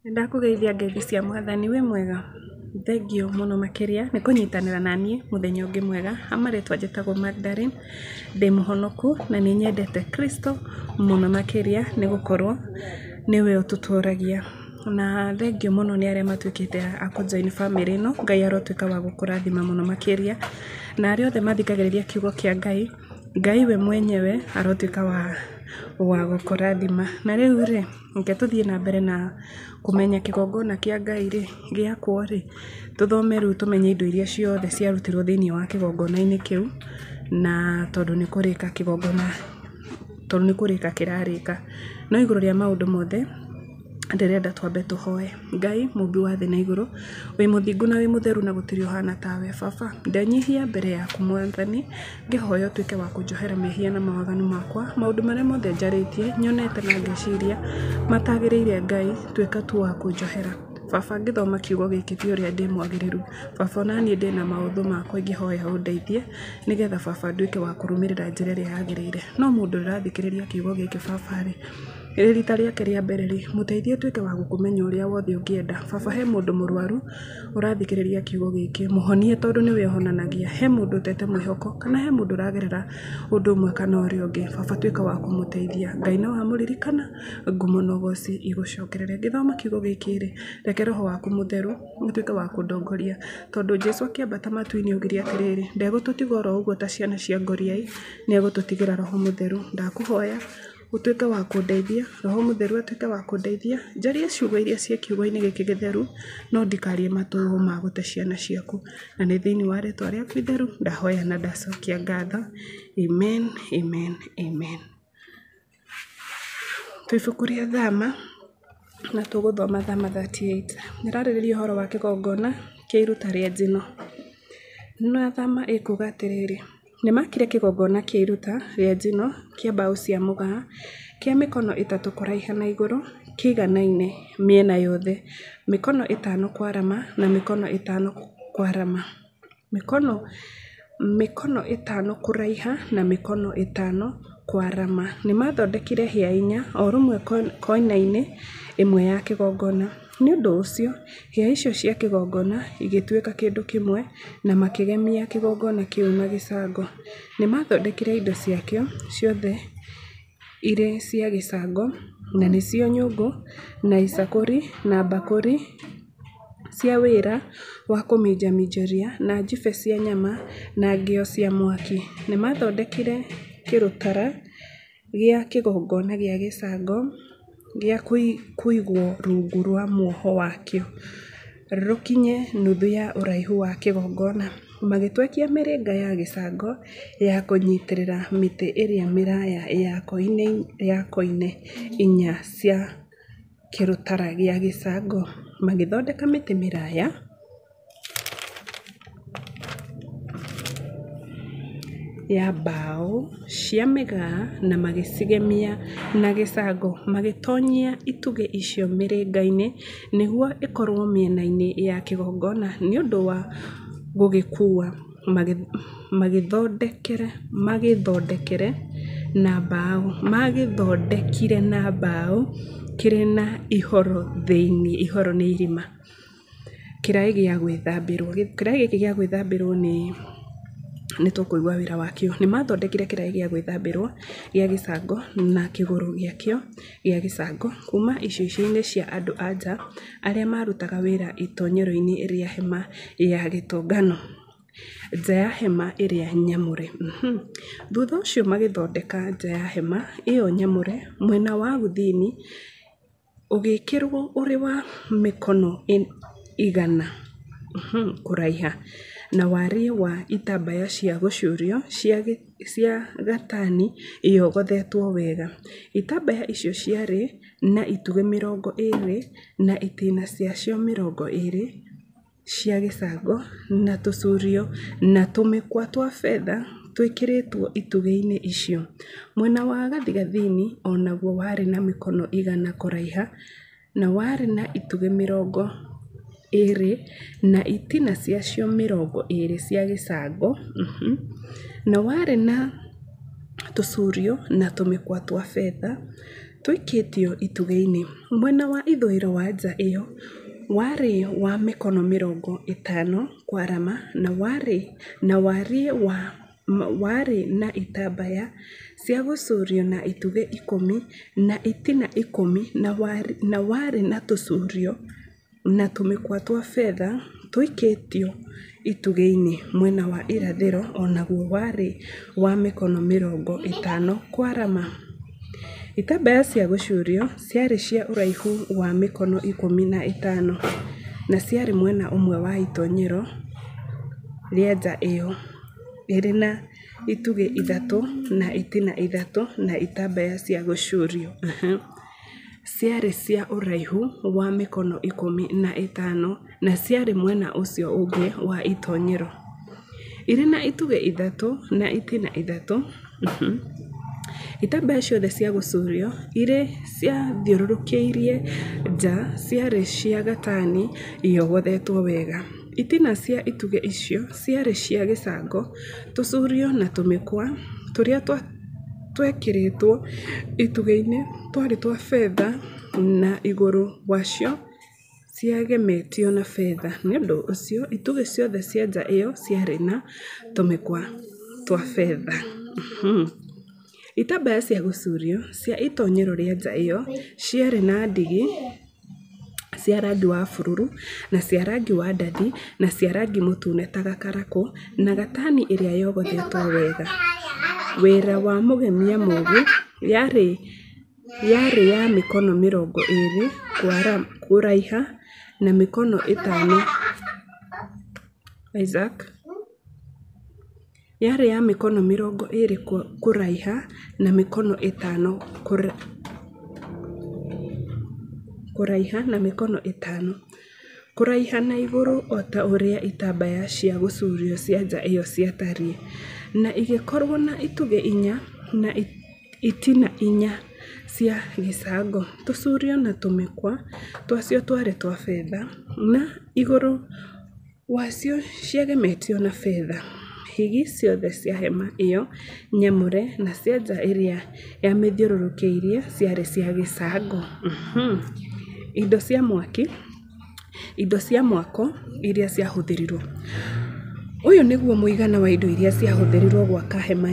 Nĩndakũgeithia ngeithi cia mwathani, wĩ mwega? Thengiũ mũno makĩria nĩ kũnyitanĩra naniĩ mũthenya ũngĩ mwega. Ha marĩtwa njĩtagwo Magdalene, ndĩ mũhonoku na nĩ nyendete Kristo mũno makĩria nĩ gũkorwo nĩwe ũtũtoragia. Na thengiũ mũno nĩ arĩa matuĩkĩte a kũ join bamĩrĩ ĩno, Ngai arotuĩka wa gũkũrathima mũno makĩria. Na arĩa othe mathikagĩrĩria kiugo kĩa Ngai, Ngai we mwenyewe arotuĩka wa gũkũrathima. Na rĩu rĩ, reke tũthiĩ na mbere na kũmenya kĩgongona kĩa Ngai rĩ, gĩakwo rĩ, tũthome rĩu tũmenye indo iria ciothe ciarutirwo thĩiniĩ wa kĩgongona-inĩ kĩu, na tondũ nĩ kũrĩka kĩgongona, tondũ nĩ kũrĩka kĩrarĩka. No igũrũ rĩa maũndũ mothe, ndĩrenda twambe tũhoe. Ngai mũmbi wa thĩ na igũrũ, wĩ mũthingu na wĩ mũtheru na gũtirĩ ũhana tawe. Baba, ndenyihia mbere yaku mwathani, ngĩhoya ũtuĩke wa kũnjohera mehia na mawaganu makwa, maũndũ marĩa mothe njarĩtie, nyonete na ngeciria, matagĩrĩire Ngai, tuĩka tu wa kũnjohera. Baba ngĩthoma kiugo gĩkĩ ti ũrĩa ndĩ mwagĩrĩru, baba onaniĩ ndĩna maũthĩ makwa ingĩhoya ũndeithie, nĩgetha baba nduĩke wa kũrũmĩrĩra njĩra ĩrĩa yagĩrĩire. No mũndũ ũrathikĩrĩria kiugo gĩkĩ baba rĩ, rĩ rita rĩake rĩa mbere rĩ, mũteithie atuĩke wa gũkũmenya ũrĩa wothe ũngĩenda. Baba he mũndũ mũrwaru ũrathikĩrĩria kiugo gĩkĩ, mũhonie tondũ nĩwe ũhonanagia. He mũndũ ũtete mwĩhoko, kana he mũndũ ũragerera ũndũ ũmwe kana ũrĩa ũngĩ, baba tuĩka wa kũmũteithia. Ngai no wamũririkana, ngumo na ũgoci igũcokerere. Ngĩthoma kiugo gĩkĩ rĩ, reke roho waku mũtheru ũtuĩke wa kũndongoria, tondũ Jesu akĩambata matu-inĩ augire atĩrĩrĩ, ndegũtũtiga oro ũguo ta ciana cia ngoriai, nĩ egũtũtigĩra roho mũtheru. Ndakũhoya ũtuĩke wa kũndeithia, roho mũtheru atuĩke wa kũndeithia, njarie ciugo iria ciĩ kiugo-inĩ gĩkĩ gĩtheru, no ndikarie matũhũhũ ma gũte ciana ciaku. Na nĩ thĩiniĩ wa rĩtwa rĩaku itheru, ndahoya na ndacokia ngatho. Amen, amen, amen. Twĩ ibuku rĩa Thama, na tũgũthoma Thama 38. Nĩrarĩrĩria ũhoro wa kĩgongona kĩa iruta rĩa njino. Na Thama ĩkuga atĩrĩrĩ, nĩmakire kĩgongona kĩa iruta rĩa njino kĩa mbaũ cia mũgaa, kĩa mĩkono 3 kũraiha na igũrũ, kĩiganaine mĩena yothe, mĩkono 5 kwarama na mĩkono 5 kwarama. Mĩkono 5 kũraiha na mĩkono 5 kwarama. Nĩmathondekire hĩa inya, o rũmwe koine-inĩ ĩmwe ya kĩgongona. Nĩ ũndũ ũcio hĩa icio cia kĩgongona igĩtuĩka kĩndũ kĩmwe, na makĩgemia kĩgongona kĩu na gĩcango. Nĩmathondekire indo ciakĩo ciothe irĩ cia gĩcango, na nĩcio nyũngũ, na icakũri, na mbakũri cia wĩra wa kũminjaminjĩria, na njibe cia nyama, na ngĩo cia mwaki. Nĩmathondekire kĩrũtara gĩa kĩgongona gĩa gĩcango gĩa kũigwo rungu rwa muoho wakĩo, rũkinye nuthu ya ũraihu wa kĩgongona. Magĩtwekia mĩrĩnga ya gĩcango ya kũnyiitĩrĩra mĩtĩ ĩrĩa mĩraaya ya koine inya cia kĩrũtara gĩa gĩcango. Magĩthondeka mĩtĩ mĩraaya ya mbaũ cia mĩgaa na magĩcigemia na gĩcango. Magĩtoonyia itugĩ icio mĩrĩnga-inĩ nĩguo ĩkorwo mĩena-inĩ ya kĩgongona nĩ ũndũ wa gũgĩkuua. Magĩthondekere magĩthondekire na mbaũ kĩrĩ na ihoro thĩinĩ, ihoro nĩ irima. Kĩraĩ gĩa gwĩthambĩrwo. Kĩraĩ gĩkĩ gĩa gwĩthambĩrwo nĩ tũkũigua wĩra wakĩo. Nĩmathondekire kĩraĩ gĩa gwĩthambĩrwo gĩa gĩcango na kĩgũrũ gĩakĩo gĩa gĩcango kuuma icicio-inĩ cia andũ-a-nja arĩa maarutaga wĩra itoonyero-inĩ rĩa hema ya gĩtũngano, nja ya hema ĩrĩa nyamũre. Thuutha ũcio magĩthondeka nja ya hema ĩyo nyamũre mwena wa gũthini, ũgĩkĩrwo ũrĩ wa mĩkono 100 kũraiha, na wariĩ wa itambaya cia gũcuurio cia gatani yogothetwo wega. Itambaya icio ciarĩ na itugĩ 20 na itina ciacio 20 cia gĩcango, na tũcuurio na tũmĩkwa twa betha twĩkĩrĩtwo itugĩ-inĩ icio. Mwena wa gathigathini o naguo warĩ na mĩkono 100 kũraiha, na warĩ na itugĩ 20 na itina ciacio 20 cia gĩcango, na warĩ na tũcuurio na tũmĩkwa twa betha tũikĩtio itugĩ-inĩ. Mwena wa ithũĩro wa nja ĩyo warĩ wa mĩkono 50 kwarama na warĩ na wariĩ wa warĩ na itambaya cia gũcuurio na itugĩ ikũmi na itina ikũmi na warĩ na tũcuurio na tũmĩkwa twa betha tũikĩtio itugĩ-inĩ. Mwena wa irathĩro o naguo warĩ wa mĩkono 50 kwarama. Itambaya cia gũcuurio ciarĩ cia ũraihu wa mĩkono 15, na ciarĩ mwena ũmwe wa itoonyero rĩa nja ĩyo, ĩrĩ na itugĩ ithatũ na itina ithatũ na itambaya cia gũcuurio ciarĩ cia ũraihu wa mĩkono 15, na ciarĩ mwena ũcio ũngĩ wa itoonyero, irĩ na itugĩ ithatũ na itina ithatũ. Itambaya ciothe cia gũcuurio iria ciathiũrũrũkĩirie nja ciarĩ cia gatani yogothetwo wega. Itina cia itugĩ icio ciarĩ cia gĩcango. Tũcuurio na tũmĩkwa tũrĩa twekĩrĩtwo itugĩ-inĩ twarĩ twa betha na igũrũ wacio ciagemetio na betha. Nĩ ũndũ ũcio itugĩ ciothe cia nja ĩyo ciarĩ na tũmĩkwa twa betha. Itambaya cia gũcuurio cia itoonyero rĩa nja ĩyo ciarĩ na ndigi cia rangi wa bururu, na cia rangi wa ndathi, na cia rangi mũtune ta gakarakũ, na gatani ĩrĩa yogothetwo wega, wĩra wa mũgemia mũũgĩ. Yarĩ ya mĩkono 20 kũraiha na mĩkono 5 Isaac. Yarĩ ya mĩkono 20 kũraiha na mĩkono 5 kũraiha na mĩkono 5 kũraiha na igũrũ o ta ũrĩa itambaya cia gũcuurio cia nja ĩyo ciatariĩ, na ĩgĩkorwo na itugĩ inya na itina inya cia gĩcango. Tũcuurio na tũmĩkwa twacio twarĩ twa betha, na igũrũ wacio ciagemetio na betha. Higĩ ciothe cia hema ĩyo nyamũre na cia nja ĩrĩa yamĩthiũrũrũkĩirie ciarĩ cia gĩcango. Indo cia mwaki Indo cia mwako iria ciahũthĩrirũo. Ũyũ nĩguo mũigana wa indo iria ciahũthĩrirũo gwaka hema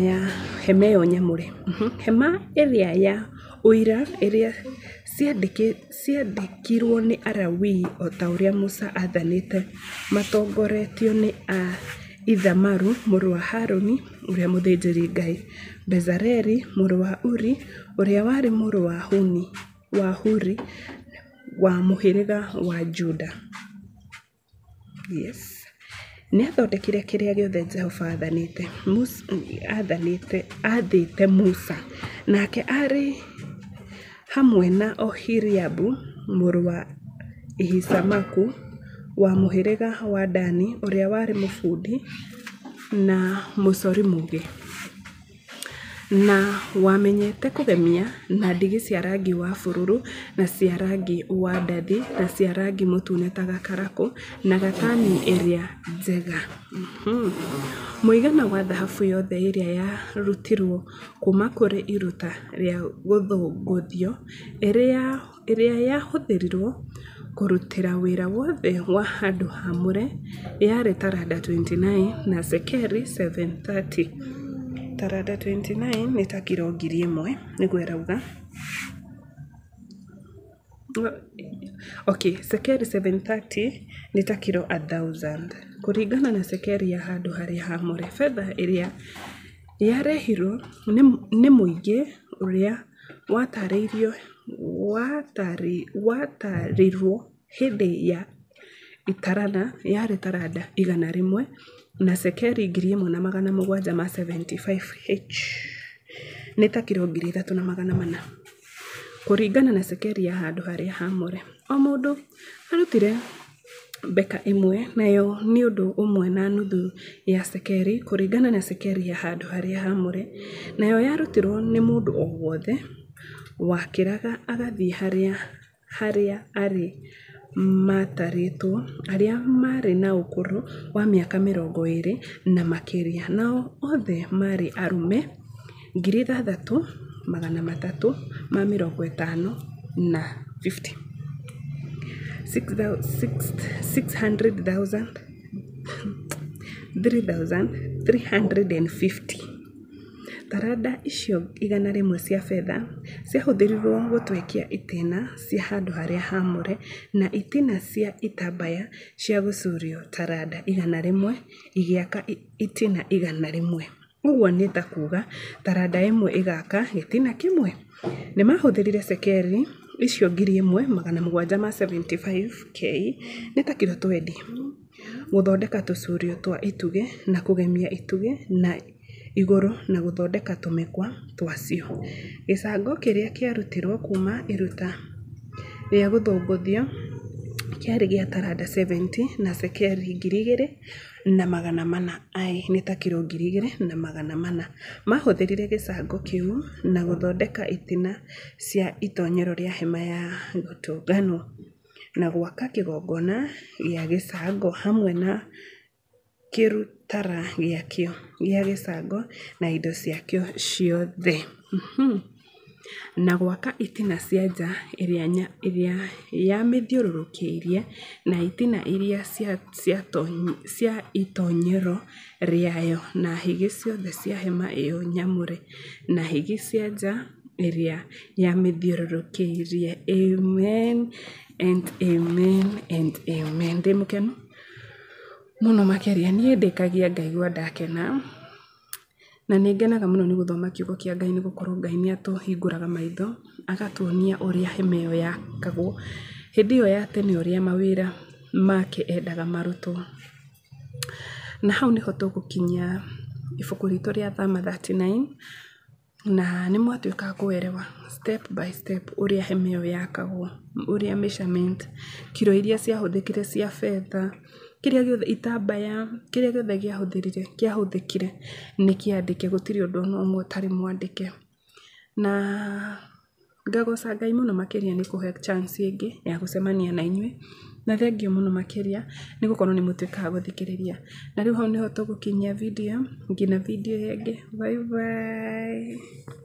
ĩyo nyamũre, hema ĩrĩa ya Ũira, iria ciandĩkirũo nĩ Alawii o ta ũrĩa Musa aathanĩte matongoretio nĩ Ithamaru mũrũ wa Harũni ũrĩa mũthĩnjĩri-Ngai, Bezaleli mũrũ wa Uri, ũrĩa warĩ mũrũ wa Huri wa mũhĩrĩga wa Juda. Yes. Nĩathondekire kĩrĩa gĩothe Jehova aathĩte Musa. Nake aarĩ hamwe na Oholiabu mũrũ wa Ahisamaku wa mũhĩrĩga wa Dani, ũrĩa warĩ mũbundi na mũcori mũũgĩ, na wamenyete kũgemia na ndigi cia rangi wa bururu na cia rangi wa ndathi na cia rangi mũtune ta gakarakũ na gatani ĩrĩa njega. Mũigana wa thahabu yothe ĩrĩa yarutirwo kuuma kũrĩ iruta rĩa gũthũngũthio ĩrĩa yahũthĩrirũo kũrutĩra wĩra wothe wa handũ hamũre yarĩ taranda 29 na cekeri 730. Taranda 29 nĩ ta kiro 1,000 nĩguo ĩrauga. Okay, cekeri 730 nĩ ta kiro 1,000 kũringana na cekeri ya handũ harĩa hamũre. Betha ĩrĩa yarehirwo nĩ mũingĩ ũrĩa watarĩirwo hĩndĩ ya itarana yarĩ taranda 100 na cekeri 1,775 h nĩ ta kiro 3,400 kũringana na cekeri ya handũ harĩa hamũre. O mũndũ aarutire beka ĩmwe, nayo nĩ ũndũ ũmwe na nuthu ya cekeri, kũringana na cekeri ya handũ harĩa hamũre, nayo yarutirwo nĩ mũndũ o wothe wakĩraga agathiĩ harĩa arĩa maatarĩtwo, arĩa maarĩ na ũkũrũ wa mĩaka 20 na makĩria, nao othe maarĩ arũme 6,360. 3,350 na 50. 600,000 3,350. Taranda icio 100 cia betha ciahũthĩrirũo gũtwekia itina cia handũ harĩa haamũre na itina cia itambaya cia gũcuurio taranda 100 igĩaka itina 100. Ũguo nĩ ta kuuga taranda ĩmwe ĩgaaka gĩtina kĩmwe. Nĩ maahũthĩrire cekeri icio 1,775 k. Nĩ ta kilo 20 gũthondeka tũcuurio twa itugĩ na kũgemia itugĩ na igũrũ na gũthondeka tũmĩkwa twacio. Gĩcango kĩrĩa kĩarutirwo kuuma iruta rĩa gũthũngũthio kĩarĩ gĩa taranda 70 na cekeri 2,400 (nĩ ta kilo 2,400). Maahũthĩrire gĩcango kĩu na gũthondeka itina cia itoonyero rĩa hema ya Gũtũnganwo na gwaka kĩgongona gĩa gĩcango hamwe na kĩrũtara gĩakĩo gĩa gĩcango na indo ciakĩo ciothe. Na gwaka itina cia nja ĩrĩa yamĩthiũrũrũkĩirie na itina iria cia itoonyero rĩayo na higĩ ciothe cia hema ĩyo nyamũre na higĩ cia nja ĩrĩa yamĩthiũrũrũkĩirie. Amen and amen and amen. Ndĩ mũkenu mũno makĩria. Niĩ ndĩkagia ngaigua ndakena na nĩ ngenaga mũno nĩ gũthoma kiugo kĩa Ngai nĩ gũkorwo Ngai nĩ atũhingũraga maitho agatuonia ũrĩa hema ĩyo yakagwo hĩndĩ ĩyo ya tene ũrĩa mawĩra make endaga marutwo. Na hau nĩho tũgũkinyia ibuku ritũ rĩa Thama 39 na nĩ mwatuĩka a kũerewa step by step ũrĩa hema ĩyo yakagwo, ũrĩa measurement, kiro iria ciahũthĩkire cia betha, kĩrĩa gĩothe itambaya, kĩrĩa gĩothe kĩahũthĩrire kĩahũthĩkire nĩ kĩandĩke, gũtirĩ ũndũ ona ũmwe ũtarĩ mwandĩke. Na ngagoca Ngai mũno makĩria nĩ kũhe chance ĩngĩ ya gũcemania na inyuĩ, na thengiũ mũno makĩria nĩ gũkorwo nĩ mũtuĩkaga gũthikĩrĩria. Na rĩu hau nĩho tũgũkinyia video nginya video ĩyo ĩngĩ. Bye bye.